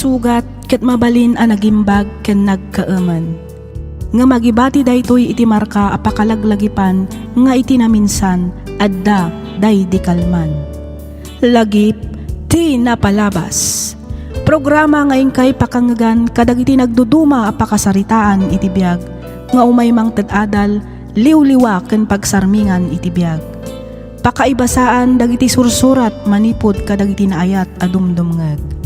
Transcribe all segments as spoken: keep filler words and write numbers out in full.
sugat ket mabalin a nagimbag ken nagkaemen. Ngem agibati daytoy iti marka a pakalaglagipan nga iti naminsan, adda daydi kalman. Lagip ti napalabas. Programa nga inkay pakangngegan kadagiti nagduduma a pakasaritaan iti biag nga umay mangted adal, liwliwa ken pagsarmingan iti biag. Pakaibasaan dagiti sursurat manipud kadagiti naayat a dumdumngeg.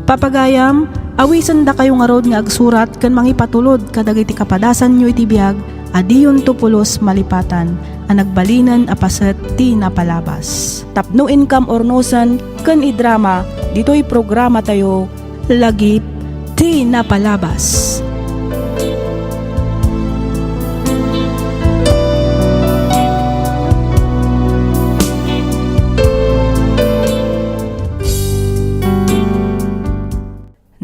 Papagayam, awisendakayo ngarud nga agsurat ken mangipatulod kadagiti kapadasanyo iti biag a diyonto pulos malipatan a nagbalinen a paset ti napalabas. Tapno inkam urnosen ken idrama ditoy programatayo, Lagip ti Napalabas.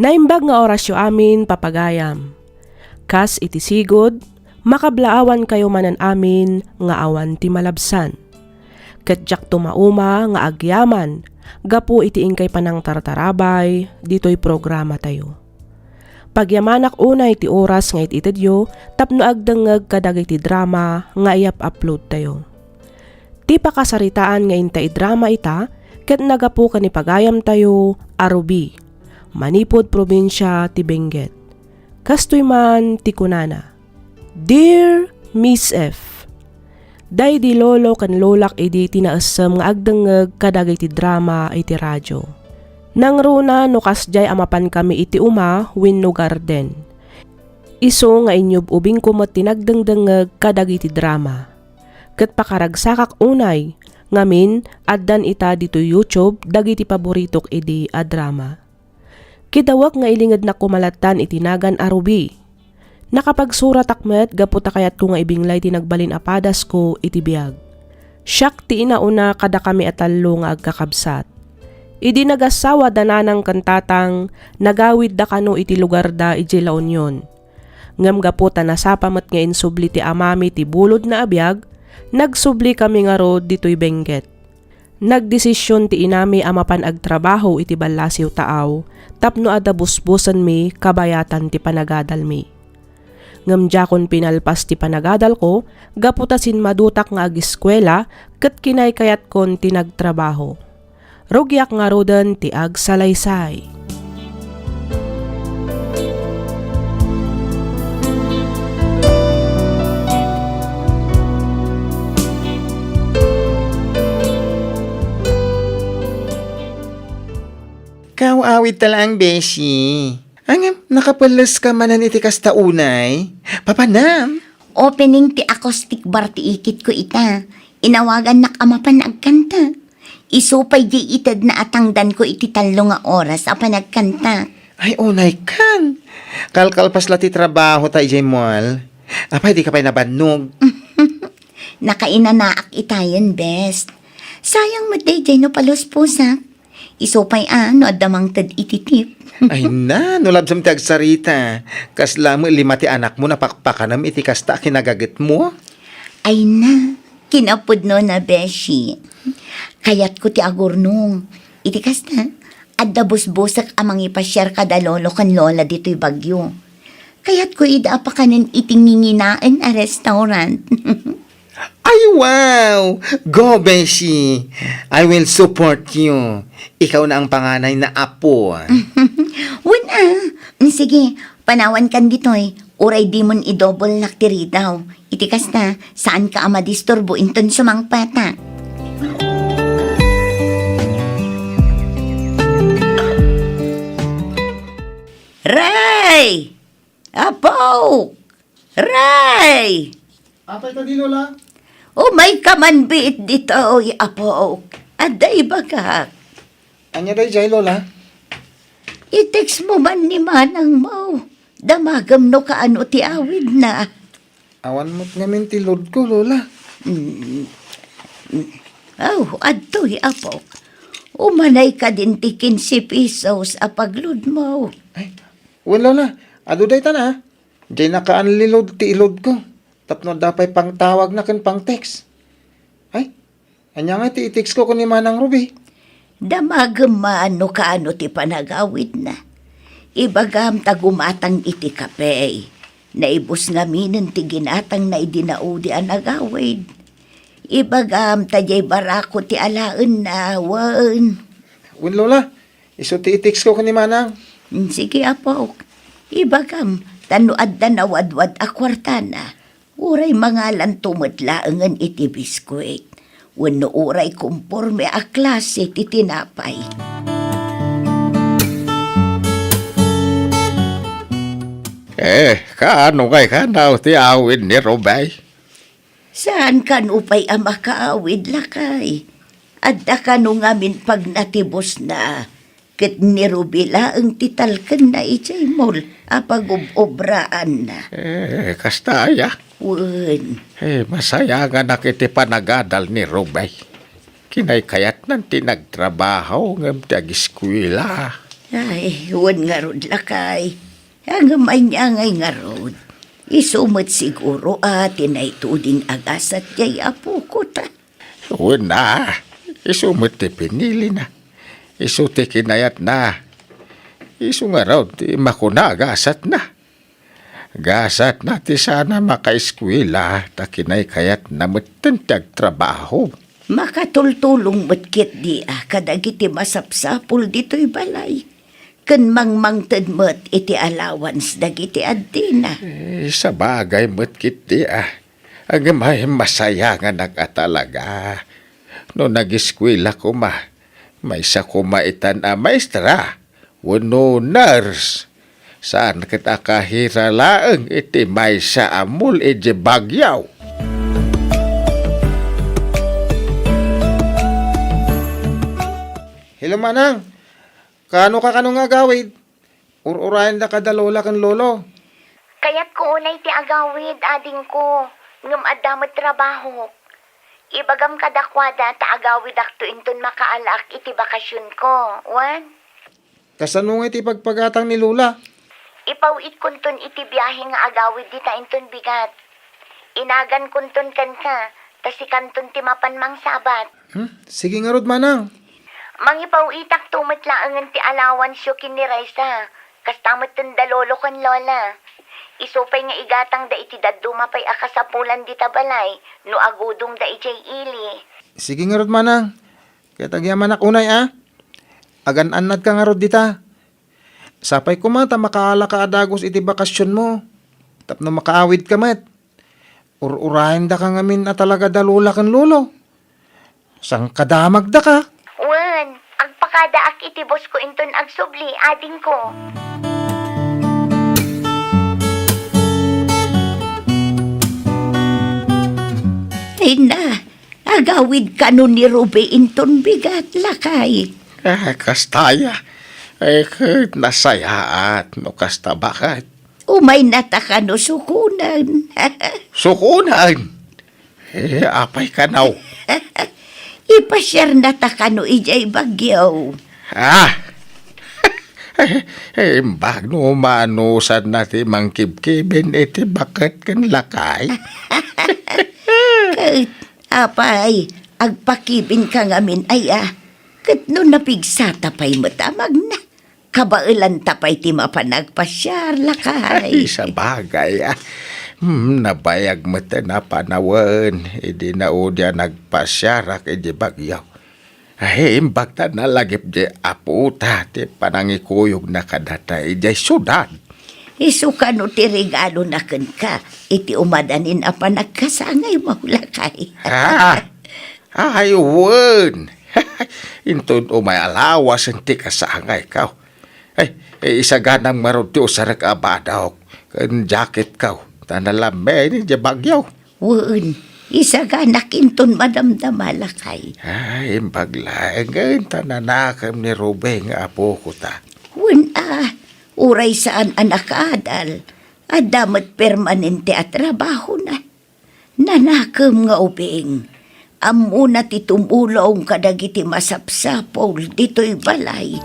Naimbag nga orasyo amin, papagayam. Kas iti sigud, makablaawankayo manen amin nga awan ti malabsan. Ket diakto mauma nga agyaman gapu iti inkay panangtartarabay ditoy programatayo. Pagyamanak unay ti oras nga it-itedyo tapno agdengngeg kadagiti drama nga iyap-uploadtayo. Ti pakasaritaan nga inta idrama ita ket nagapu ken ni pagayamtayo a Ruby, manipud probinsia ti Benguet. Kastoy man ti kunana, "Dear Miss F, daydi lolo ken lolak idi ti naessem nga agdengngeg kadagiti drama iti radio. Nangruna no kasdiay a mapankami iti uma wenno garden. Isu nga inyub-ubingko met ti nagdengdengngeg kadagiti drama. Ket pakaragsakak unay, ngamin, addan ita ditoy YouTube dagiti paboritok idi a drama." Kidawek nga ilingednak koma lattan iti nagan a Ruby. Nakapagsuratak met gapu ta kayatko nga ibinglay ti nagbalin a padasko iti biag. Siak ti inauna kadakami a tallo nga agkakabsat. Idi nagassawa da nanang ken tatang, nagawidda kano iti lugarda idiay La Union. Ngem gapu ta nasapa met nga insubli ti amami ti bulodna a biag, nagsublikami ngarud ditoy Benguet. Nagdesisyon ti inami a mapan agtrabaho iti ballasiw taaw tapno adda busbosenmi kabayatan ti panagadalmi. Ngem diakon pinalpas ti panagadalko gapu ta simmadutak nga ageskuela ket kinaykayatkon ti nagtrabaho. Rugiak ngaruden ti agsalaysay. Kaw-awidta laeng, beshi. Ngem, nakapelleska manen iti kasta unay? Papanam? Opening ti acoustic bar ti ikitko ita. Inawagannak a mapan agkanta. Isu pay diay itedna a tangdanko iti tallo nga oras a panagkanta. Ay, unaykan. Kalkalpas la ti trabahota idiay mall. Apay, dika pay nabannog? Nakainanaak itayen, bes. Sayang met daydiay no palusposak. Isu pay a no adda mangted iti tip. Ay na, no labsam ti agsarita. Kasla met lima ti anakmo napakpakanem iti kasta a kinagagetmo? Ay na, kinapudnona, beshi. Kayatko ti agurnong. Iti kasta, adda busbosek a mangipasiar kada lolo ken lola ditoy Baguio. Kayatko ida a pakanen iti nginginaen a restaurant. Ay, wow! Go, beshi! I will support you. Ikaw na ang panganay na apo. Wen a. Sige, panawankan ditoy. Uray dimon idobol nak ti ridaw. Iti kasta, saanka a madisturbo inton sumangpatak. Ray! Apo! Ray! Apay kadi, Lola? Umayka man biit ditoy, Apo. Adda ibagak. Ania daydiay, Lola? I-text mo man ni manangmo. Damagem no kaano ti awidna. Awan met ngamin ti load ko, Lola. Mm. Aw, adtoy, Apo. Umanay kadin ti quince pesos a pagload mo. Ay, wen, Lola. Adu dayta na, ah. Diay naka-unload ti i-load ko. Tapno adda pay pangtawagna ken pang-text. Ay, ania nga ti i-text ko ken ni Manang Ruby? Damagem man no kaano ti panagawidna. Ibagam ta gumatang iti kape. Naibus ngaminen ti ginatangna idi naudi a nagawid. Ibagam ta diay barako ti alaenna, wen. Wen, Lola, isu ti i-text ko ken ni Manang. Mm, sige, apok. Ibagam, ta no adda nawadwad a kuartana, uray mangalanto met laengen iti biskuit, wenno uray komporme a klase ti tinapay. Eh, kaano ngay kanaw ti awid ni Rubey? Saan kano pay a makaawid, lakay? Adda kano ngamin pagnatibusna, ket ni Ruby laeng ti talkenna idiay mall a pagub-obraanna. Eh, kasta aya? Wen. Eh, masayanganak iti panagadal ni Rubey. Kinaykayatnan ti nagtrabaho ngem ti agiskuela. Ay, wen ngarud, lakay. Ngem ania ngay ngarud? Isu met siguro a ti naituding a gasat diay apokota. Wen a, isu met ti pinilina. Isu ti kinayatna. Isu ngarud ti makuna a gasatna. Gasatna ti saan a makaeskuela ta kinaykayatna metten ti agtrabaho. Makatultulong met ketdi a kadagiti masapsapul ditoy balay, ken mangmangted met iti allowance dagiti addina. Eh, sabagay met ketdi a. Ngem ay, masayanganak a talaga no nagiskuela koma. Maysa koma itan a maestra wenno nurse. Saan ket a kahira laeng iti maysa a mall iti Baguio. Hello, Manang. Kaano ka kano nga agawid? Ur-urayendaka da Lola ken Lolo. Kayatko unay ti agawid, adingko, ngem adda met trabahok. Ibagam kadakuada ta agawidakto inton makaalaak iti bakasionko, wen? Kasano nga iti pagpagatang ni Lola? Ipaw-itkonton iti biahe nga agawid dita inton bigat. Inagankonton kenka, ta sikanton ti mapan mangsabat. Hmm? Sige ngarud, Manang. Mangipaw-itakto met laengen ti alawansyo ken ni Raisa, kasta metten da Lolo ken Lola. Isu pay nga igatangda iti dadduma pay a kasapulan dita balay no agudongda idiay ili. Sige ngarud, Manang. Ket agyamanak unay a. Agan-annadka ngarud dita. Sapay koma ta makaalaka a dagus iti bakasionmo tapno makaawidka met. Ur-urayendaka ngamin a talaga da Lola ken Lolo. Sangkadamagdaka. Wen, agpakadaak iti bosko inton agsubli, adingko. Ay na, agawid kano ni Ruby inton bigat, lakay. Ah, kasta aya. Eh, ket nasayaat no kasta, baket? Umaynata kano sukonen? Sukonen? Eh, apay kano? Ipasiarnata kano idiay Baguio. Ah! Eh, imbag no manusanna ti mangkibkibin iti baket ken lakay. Ket, apay, agpakibinka ngamin aya? Ket no napigsata pay met a magna, kabaelanta pay ti mapan agpasiar, lakay. Ay, sabagay, ah. Hmm, nabayag met a panawen idi naudi a nagpasiarak idi Baguio. Ay, imbag ta nalagip di apota ti panangikuyogna kadata idiay siudad. Isu kano ti regalona kenka iti umadanin a panagkasangaymo, lakay? Ah! Ay, wen! Inton umay a lawasen ti kasangayko. Ay, eh, isaganam ngarud ti usarek a badok ken jacketko, ta nalammeen idiay Baguio. Wen, isaganak inton madamdama, lakay. Ay, imbag laengen ta nanakem ni Ruby nga apokota. Wen a, uray saan a nakaadal, adda met permanente a trabahona. Nanakem nga ubing, ammona ti tumulong kadagiti masapsapul ditoy balay.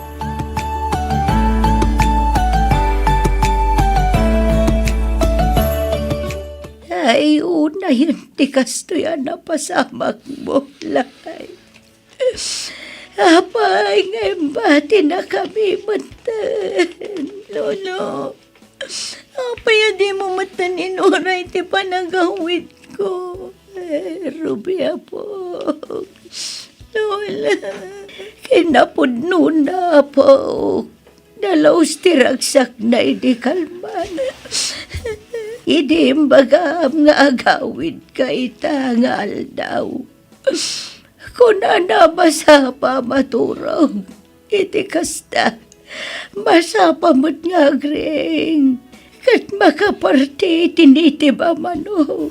Ay, unayen ti kastoy a napasamakmo, lakay. Apay nga imbatinakami metten, Lolo? Apay a dimo metten inuray ti panagawidko? Eh, Ruby, Apok. Lola, kinapudnona, Apok. Nalaus ti ragsakna idi kalman. Idi imbagam nga agawidka ita nga aldaw, kunana, masapa a maturog. Iti kasta, masapa met nga agriing ket makaparti iti native a manok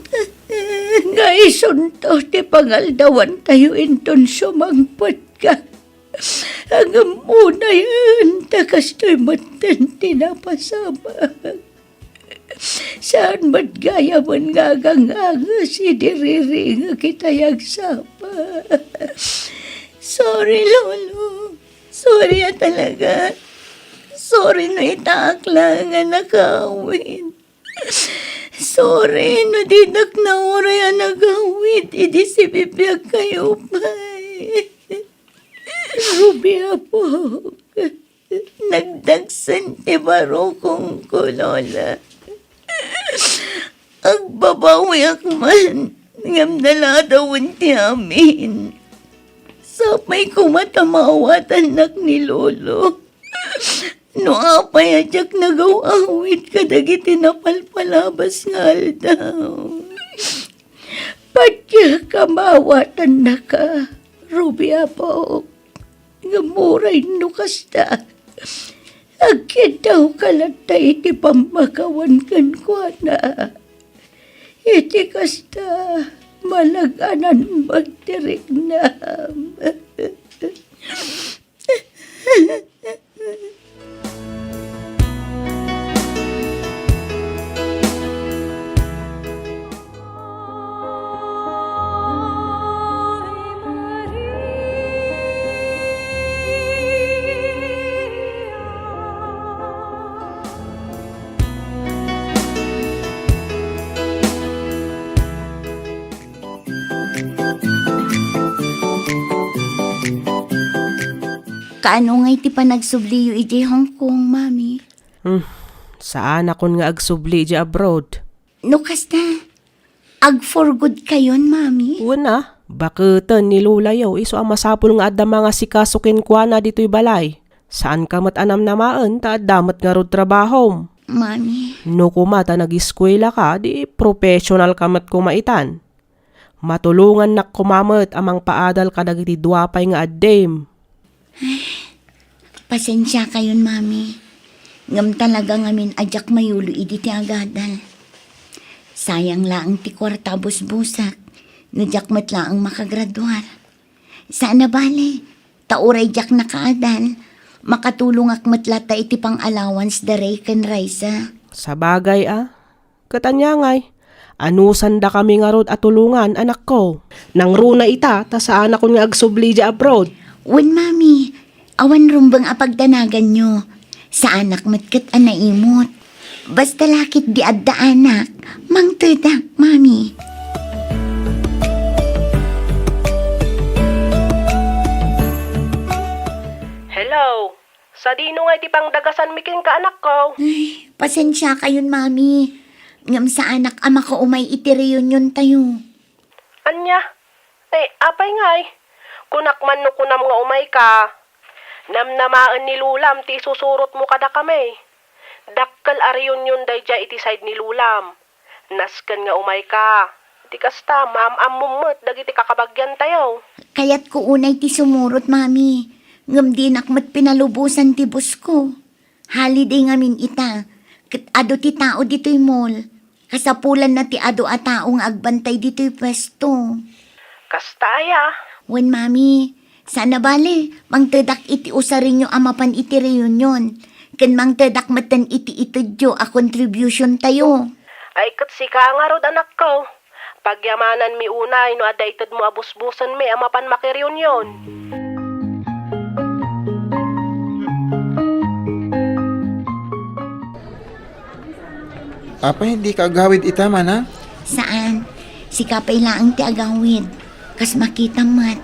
nga isunto ti pangaldawantayo inton sumangpetka. Ngem unayen ta kastoy metten ti napasamak. Saan met gayamen nga aganganges idi riringek itay agsapa. Sorry, Lolo. Sorry a talaga. Sorry no itaak laeng a nakawid. Sorry no dinak nauray a nagawid idi sibibiagkayo pay. Ruby, Apok. Nagdagsen ti barukongko, Lola. Agbabawiak man, ngem naladawen ti amin. Sapay koma ta maawatannak ni Lolo. No apay a diak nagaw-awid kadagiti napalpalabas nga aldaw. Patiek a maawatannaka, Ruby, Apok. Ngem uray no kasta, agkiddawka latta iti pammakawan kenkuana. Iti kasta, malag-anan met ti riknam. Kaano ngay ti panagsubliyo idiay Hong Kong, Mami? Hmm, saanakon nga agsubli idiay abroad. No kasta, ag-for good kayon, Mami? Wen a, baketen ni Lolayo isu a masapul nga adda mangasikaso kenkuana ditoy balay. Saanka met a namnamaen ta adda met ngarud trabahom. Mami. No koma ta nagiskuelaka, di professional ka met koma itan. Matulongannak koma met a mangpaadal kadagiti dua pay nga addim. Pasensiakayon, Mami. Ngem talaga ngamin a diak mayulo idi ti agadal. Sayang laeng ti kuarta a busbusek no diak met laeng makagraduar. Saan a bale, ta uray diak nakaadal, makatulongak met latta iti pang-allowance da Ray ken Raisa. Sabagay a, ket ania ngay, anusandakami ngarud a tulongan, anakko? Nangruna ita, ta saanakon nga agsubli idiay abroad. Wen, Mami, awan rumbeng a pagdanaganyo. Saanak met ket a naimot. Basta la ketdi adda anak, mangtedak, Mami. Hello. Sadino nga iti pangdagasanmi kenka, anakko? Ay, pasensiakayon, Mami. Ngem saanak a makaumay iti reunion tayo. Ania? Eh, apay ngay? Kunak man no kunam nga umayka. Namnamaen ni Lolam ti isusurotmo kadakami. Dakkel a reunion daydiay iti side ni Lolam. Nasken nga umayka. Iti kasta, maam-ammom met dagiti kakabagiantayo. Kayatko unay ti sumurot, Mami. Ngem dinak met pinalubosan ti boss ko. Holiday ngamin ita, ket adu ti tao ditoy mall. Kasapulanna ti adu a tao nga agbantay ditoy puesto. Kasta aya? Wen, Mami. Saan a bale, mangtedak iti usarenyo a mapan iti reunion, ken mangtedak metten iti itedyo a contribution tayo. Ay, ket sika ngarud, anakko. Pagyamananmi unay no adda itedmo a busbusenmi a mapan makireunion. Apay, dika agawid ita, manang? Saan. Sika pay laeng ti agawid. Kas makitam met.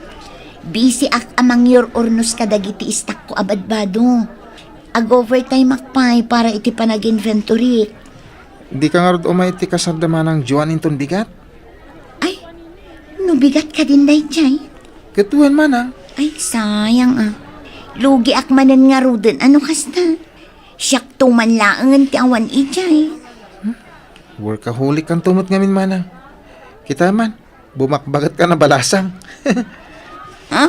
Busy ak a mangyur-urnos kadagiti istakko a badbado. Ag-overtime ak pay para iti panag-inventory. Dika ngarud umay iti kasarda manang Joan inton bigat? Ay, no bigat kadin daydiay? Ket wen manang. Ay, sayang a. Lugiak manen ngaruden a no kasta. Siakto man laengen ti awan idiay. Workaholic kanto met ngamin manang. Kita man, bumakbaget ka na balasang. Ha?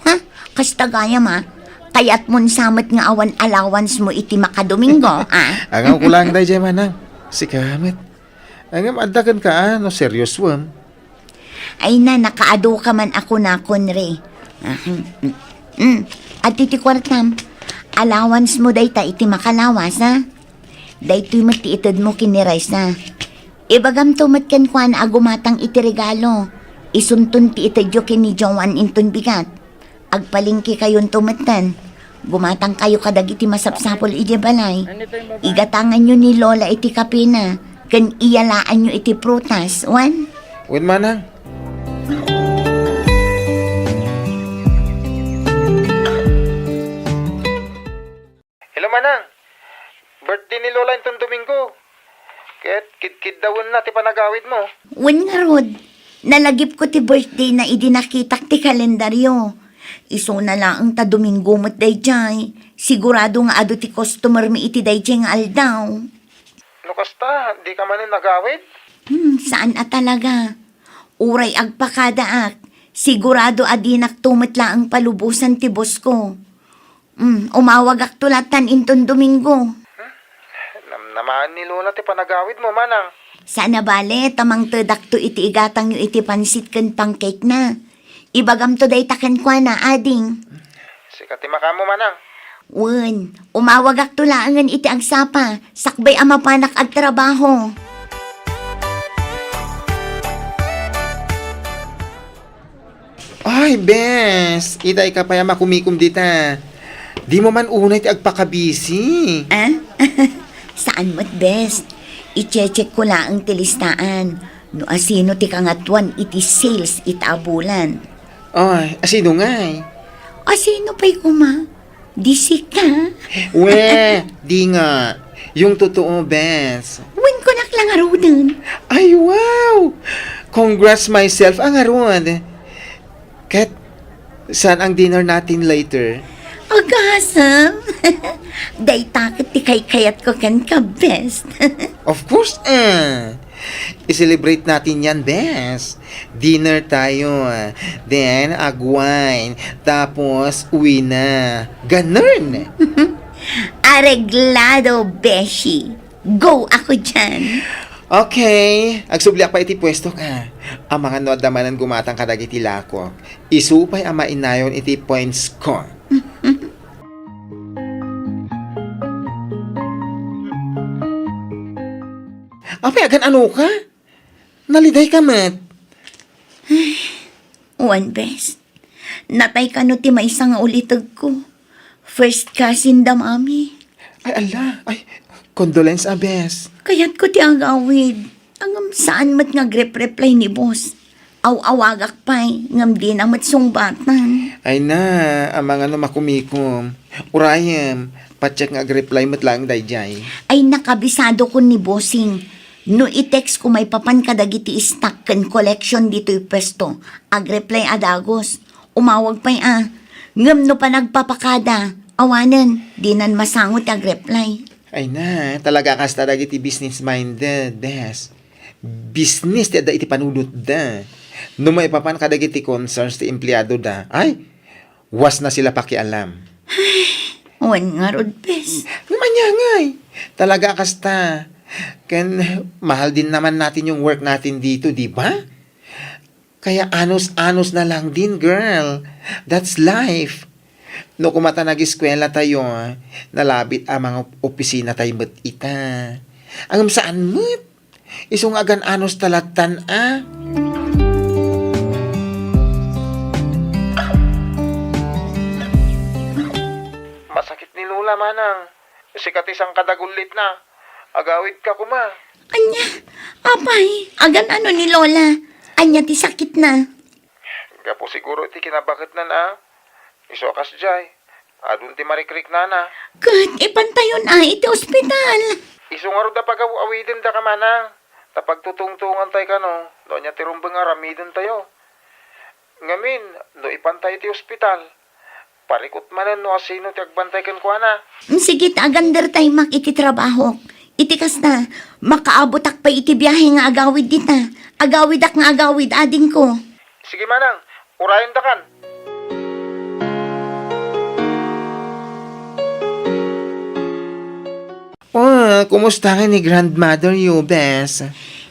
Ha? Kasta gayam a. Kayatmon sa met nga awan allowance mo iti makadomingo, a? Angawko laeng daydiay manang. Sika met. Ngem adda kenka a no seriosoem. Ay na, nakaadu ka man a kunakon, re. Ahem. Mm. Adtoy ti kuartam. Allowance mo dayta iti makalawas, a? Daytoy met ti itedmo ken ni Raisa. Ibagamto met kenkuana a gumatang iti regalo. Isunton ti itedyo ken ni Joan inton bigat. Agpalengkekayonto metten. Gumatangkayo kadagiti masapsapul idiay balay. Igatanganyo ni Lola iti kapena, ken iyalaanyo iti prutas, wen? Wen manang. Hello, manang. Birthday ni Lola inton Domingo. Ket kidkiddawenna ti panagawidmo. Wen ngarud, nalagipko ti birthdayna idi nakitak ti kalendaryo. Isuna laeng ta Domingo met daydiay. Sigurado nga adu ti customermi iti daydiay nga aldaw. No kasta, dika manen agawid? Hmm, saan a talaga. Uray agpakadaak, sigurado a dinakto met laeng palubosan ti bossko. Hmm, umawagakto latan inton Domingo. Hmm? Namnamaen ni Lola ti panagawidmo, manang. Saan a bale, ta mangtedakto iti igatangyo iti pansit ken pancake na. Ibagamto dayta kenkuana, ading. Sika ti makaammo, manang. Wen, umawagakto laengen iti agsapa, sakbay a mapanak agtrabaho. Ay, bes, itay ka pay a makumikom dita. Dimo man unay ti agpakabisi. Ah? Saan met, bes? I-check ko laeng ti listaan. No asino ti kangatuan iti sales ita a bulan. Ay, asino ngay? Asino pay koma? Di sika? We, di nga. Yung totoo, bes. Wen, kunak la ngaruden. Ay, wow! Congrats myself a ngarud. Ket, saan ang dinner natin later? Agasem! Dayta ket ti kaykayatko kenka, bes. Of course, eh. I-celebrate natin yan, bes. Dinner tayo, ah. Then, agwine. Tapos, uwi na. Ganun. Areglado, beshi. Go ako dyan. Okay. Agsubliak pay iti puesto ka. Amangan no adda manen gumatang kadagiti lakok. Isu pay a mainayon iti points ko. Apay, agan-ano ka? Naliday ka met. Ay, wen, bes. Natay kano ti maysa nga ulitegko. First cousin da mami. Ay, ala. Ay, condolence, a, bes. Kayatko ti agawid. Ngem saan met nga agrep-reply ni boss. Aw-awagak pay, ngem dina met sungbatan. Ay na, amangan no makumikom. Urayem, patiek nga agreply met laeng daydiay. Ay, nakabisadokon ni bossing. No i-text ko maipapan kadagiti stock ken collection ditoy puesto, agreply a dagus. Umawag pay a. Ngem no panagpapakada, awanen, dinan masango ti agreply. Ay na, talaga kasta dagiti business-minded, bes. Business ti adda iti panunotda. No maipapan kadagiti concerns ti empleadoda, ay, wasna sila pakialam. Wen ngarud, bes. Ngem ania ngay? Talaga kasta. Ken mahal din naman natin yung work natin dito, di ba? Kaya anos-anos na lang din, girl. That's life. No kumata nag-eskwela tayo, nalabit a mga opisina tayo met ita. Ngem saan met? Isu nga agan-anos ta lattan a. Masakit ni Lola, manang. Sika ti sangkadagullitna. Agawidka koma. Ania? Apay, agan-ano ni Lola? Ania ti sakitna? Gapu siguro iti kinabaketnan a. Isu a kasdiay, adun ti marikriknana. Ket ipantayon a iti ospital. Isu ngarud a pagaw-awiden daka manang, ta pagtutungtungantay kano no ania ti rumbeng a aramidentayo. Ngamin, no ipantay iti ospital, parikut manen no asino ti agbantay kenkuana. Sige ta agandertay mak iti trabahok. Iti kasta, makaabutak pay iti biahe nga agawid dita. Agawidak nga agawid, adingko. Sige manang, urayendakan. Oh, kumusta nga ni grandmother you, bes?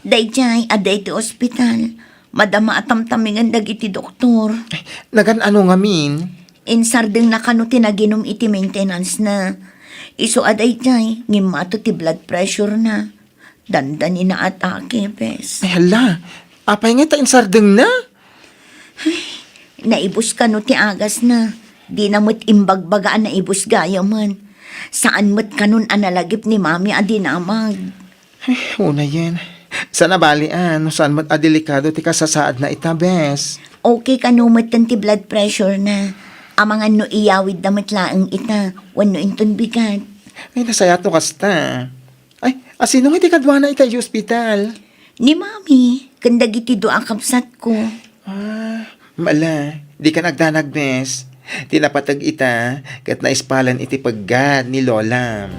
Daydiay, adda iti ospital. Madama a tamtamingen dagiti doktor. Nagan-ano ngamin? Insardengna kano ti naginum iti maintenance na. Isu a daydiay, ngimmato ti blood pressure na. Dandanina a atake, bes. Ay, hala. Apay nga ta insardengna? Ay, naibus kano ti agasna. Dina met imbagbaga a naibus gayamen. Saan met kanon a nalagip ni Mami a dinamag. Ay, unayen. Saan a bali, a, no saan met a delikado ti kasasaadna ita, bes. Okay kano metten ti blood pressure na. Amangan no iyawidda met laeng ita, wenno inton bigat. Ay, nasayaat no kasta. Ay, asino nga ti kaduana ita iti ospital? Ni Mami, ken dagiti dua a kabsatko. Ah, mala, dikan agdanag, bes. Ti napateg ita, ket naispalen iti peggat ni Lola.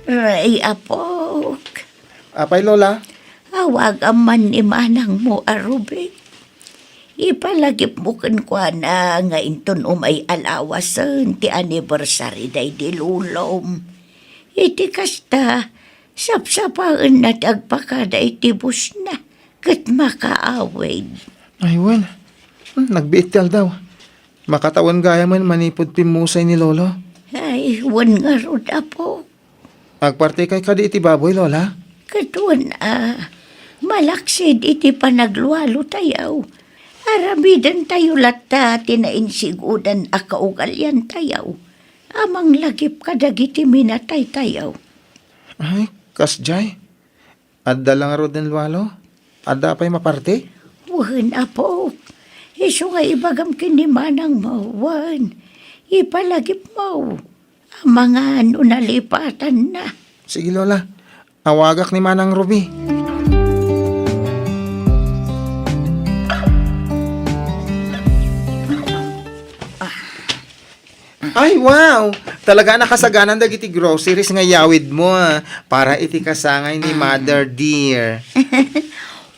Ay, apok. Apay, Lola? Awagam man ni manangmo a Ruben. Ipalagipmo kenkuana nga inton umay a lawasen ti anniversary daydi lolom. Iti kasta, sapsapaenna ti agpakada iti busna ket makaawid. Ay, wen. Hmm, nagbiit ti aldaw. Makatawen gayamen manipud pimmusay ni Lolo. Ay, wen ngarud, apo. Agpartikay kadi iti baboy, Lola? Ket wen a, malaksid iti panaglualotayo, aramidentayo latta ti nainsigudan a kaugaliantayo a manglagip kadagiti minataytayo. Ay, kasdiay. Adda la ngaruden, Lolo? Adda pay maparti? Wen, apo. Isu nga ibagam ken ni manangmo, wen. Ipalagipmo. Amangan no nalipatanna. Sige, Lola. Awagak ni Manang Ruby. Ay, wow! Talaga a nakasaganan dagiti groceries nga iyawidmo, ah, para iti kasangay ni Mother dear.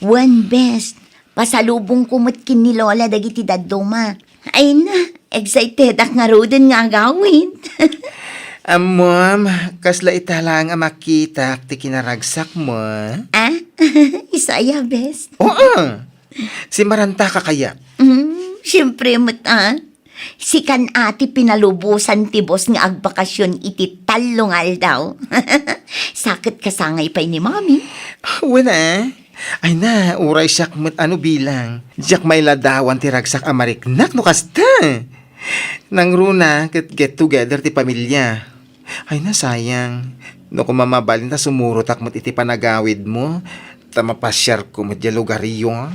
Wen, bes. Pasalubongko met ken ni Lola dagiti dadduma. Ay na, excitedak ngaruden nga agawid. Ammom, kasla ita laeng a makitak ti kinaragsakmo. Ah? Isu aya, bes? Oo. Simmaranta ka kayat? Mm, siempre met, ah. Sikan a ti pinalubosan ti boss nga agbakasyon iti tallo nga aldaw. Sa ket kasangay pay ni Mami. Wen a. Ay na, uray siak met a no bilang. Diak mailadawan ti ragsak a mariknak no kasta. Nangruna ket get together ti pamilia. Ay na, sayang. No koma mabalin ta sumurotak met iti panagawidmo, ta mapasiarko met diay lugaryo.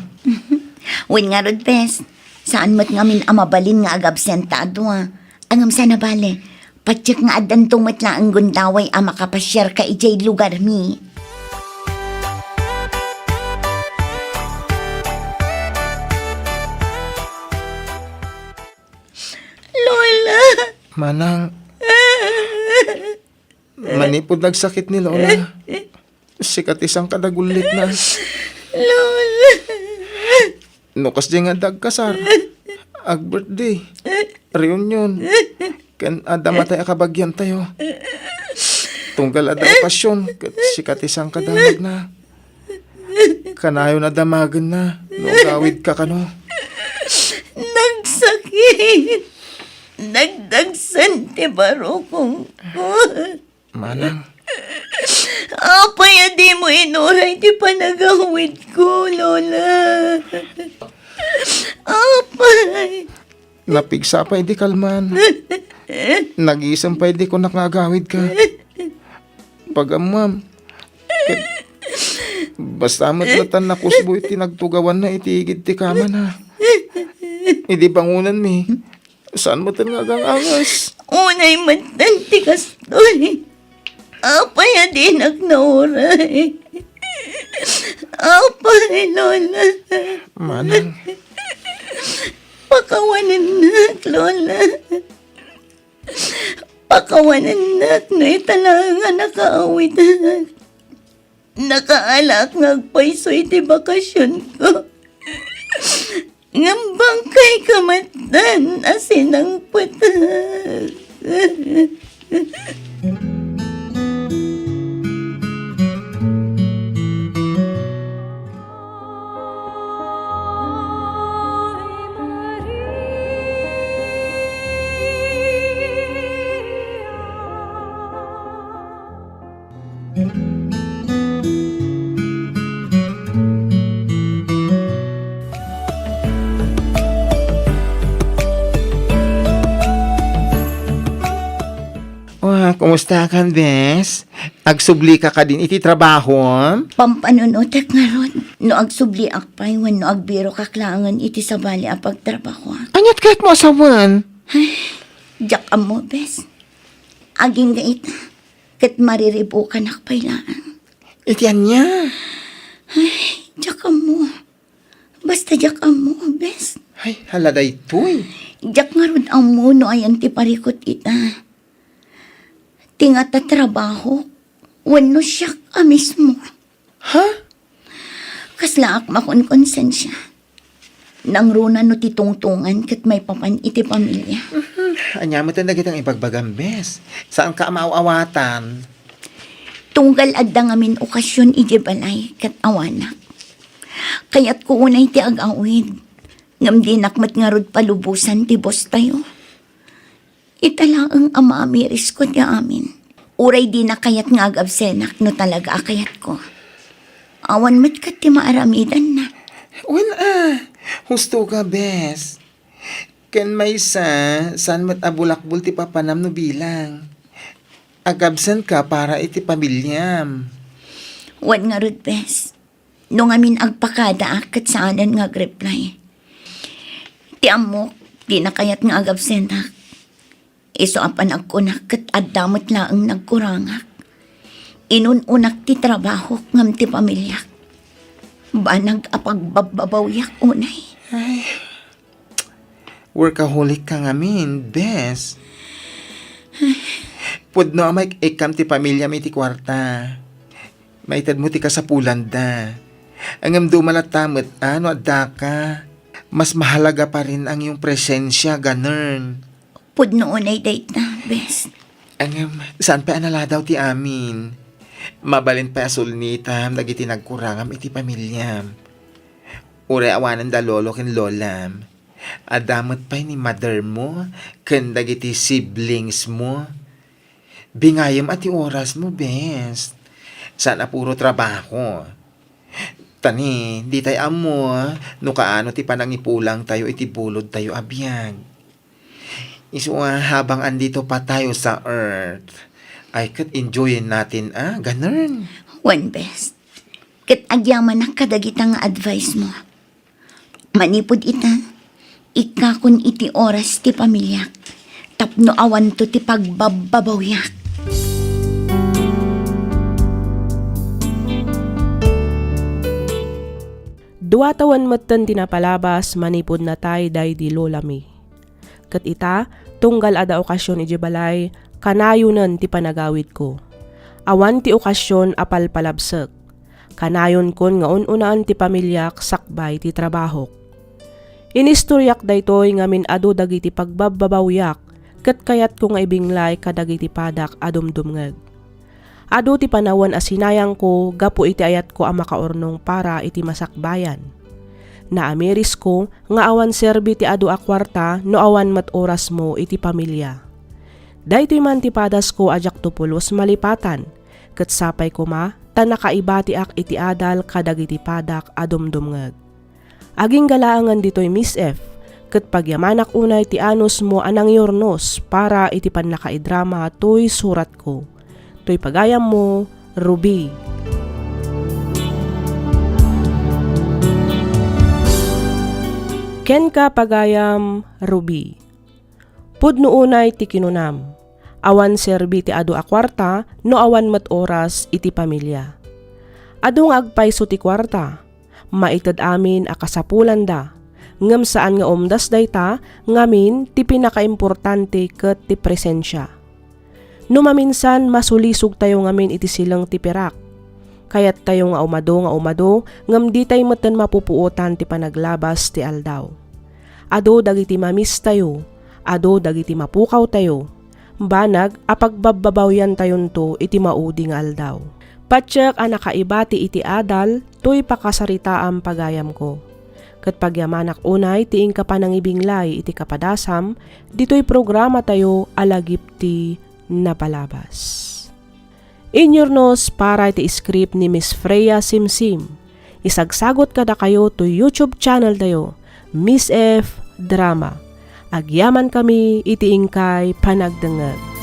Wen ngarud, bes. Saan met ngamin a mabalin nga agabsenta a dua. Ngem saan a bale, patiek nga addanto met laeng gundaway a makapasiarka idiay lugarmi. Lola! Manang, manipud nagsakit ni Lola, sika ti sangkadagulitna. Lola! No kasdiay nga agkasar, ag-birthday, reunion, ken adda matay a kabagiantayo. Tunggal adda okasyon, ket sika ti sangkadamagna. Kanayon a damagenna no agawidka kano. Nagsakit. Nagdagsen ti barukongko. Manang. Apay a dimo inuray ti panagawidko, Lola? Apay. Napigsa pay idi kalman. Nagisem pay idi kunak nga agawidka. Pagammam. Ket Basta met latta nakusbo iti nagtugawanna iti igid ti kamana. Idi bangonenmi, saan metten nga agang-angas. Unay metten ti kastoy. Apay a dinak nauray? Apay, Lola. Manang. Pakawanennak, Lola. Pakawanennak no ita laeng a nakaawitak. Nakaalaak nga agpayso iti bakasionko. Ngem bangkayko metten a sinangpetak. Oh, kumusta ka, bes? Agsubli ka kadin iti trabaho? Pampanunotek ngarud, no agsubliak pay wenno agbirokak laengen iti sabali a pagtrabahoak. Aniat kayatmo a sawen? Ay, diak ammo, bes. Agingga ita, ket mariribukanak pay laeng. Iti ania? Ay, diak ammo. Basta diak ammo, bes. Ay, hala daytoy. Diak ngarud ammo no ayan ti parikut ita. Ti ngata trabaho, wenno siak a mismo. Ha? Kaslaak makonkonsensia. Nangruna no ti tungtungan ket maipapan iti pamilia. Mhm. Ania met dagiti ibagbagam, bes? Saanka a maaw-awatan? Tunggal adda ngamin okasion idiay balay ket awanak. Kayatko unay ti ag-awid, ngem dinak met ngarud palubosan ti bostayo. Ita laeng a maamirisko ti amin. Uray dina kayat nga agabsenak no talaga a kayatko. Awan met ket ti maaramidanna. Wen a, husto ka, bes. Ken maysa, saan met a bulakbol ti papanam no bilang. Agabsent ka para iti pamiliam. Wen ngarud, bes. No ngamin agpakadaak ket saanen nga agreply. Ti ammok, dina kayat nga agabsentak. Isu a panagkunak ket adda met laeng nagkurangak. Inun-unak ti trabahok ngem ti pamiliak. Banag a pagbabbabawiak unay. Ay, workaholic ka ngamin, bes. Pudno a maik-ikkam ti pamiliam iti kuarta. Maitedmo ti kasapulanda. Ngem duma latta met a no addaka. Mas mahalaga pa rin ang iyong presensya, ganern. Pudno unay dayta, bes. Ngem, saan pay a naladaw ti amin? Mabalin pay a sulnitam dagiti nagkurangam iti pamiliam. Uray awanen da lolo ken lolam. Adda met pay ni mother mo ken dagiti siblings mo. Bingayem a ti oras mo, bes. Saan a puro trabaho. Tani, di tayo ammo no kaano ti panangipulang tayo iti bulod tayo a biag. Isu a habang andito pa tayo sa earth, ay ket enjoyin natin, ah, ganun. Wen, bes. Ket agyamanak kadagita nga advice mo. Manipud ita, ikkakon iti oras ti pamiliak, tapno awanto ti pagbabbabawiak. Dua tawen metten ti napalabas manipud natay daydi lolami. Ket ita, tunggal adda okasion idiay balay, kanayonen ti panagawidko. Awan ti okasion a palpalabsek. Kanayonkon nga un-unaen ti pamiliak sakbay ti trabahok. Inistoriak daytoy ngamin adu dagiti pagbabbabawiak ket kayatko nga ibinglay kadagiti padak a dumdumngeg. Adu ti panawen a sinayangko gapu iti ayatko a makaurnong para iti masakbayan. Naamirisko nga awan serbi ti adu a kuarta no awan met orasmo iti pamilia. Daytoy man ti padasko a diakto pulos malipatan, ket sapay koma ta nakaibatiak iti adal kadagiti padak a dumdumngeg. Agingga laengen ditoy Miss F, ket pagyamanak unay ti anusmo a nangyurnos para iti pannakaidrama toy suratko. Toy pagayammo, Ruby. Kenka, pagayam Ruby, pudno unay ti kinunam, awan serbi ti adu a kuarta no awan met oras iti pamilya. Adu nga agpayso ti kuarta, maited amin a kasapulanda, ngem saan nga umdas dayta ngamin ti pinakaimportante ket ti presensia. No maminsan, masulisogtayo ngamin iti sileng ti pirak. Kayattayo nga umado nga umado, ngem ditay metten mapupuotan ti panaglabas ti aldaw. Adu dagiti mamistayo, adu dagiti mapukawtayo, banag a pagbabbabawiyantayonto iti maudi nga aldaw. Patiek a nakaibati iti adal toy pakasaritaam, pagayamko. Ket pagyamanak unay ti inka panangibinglay iti kapadasam ditoy programatayo a Lagip ti Napalabas. Inyurnos para iti script ni Miss Freya Simsim. Isagsagot kadakayo to YouTube channel tayo, Miss F Drama. Agyaman kami iti inkay panagdengngeg.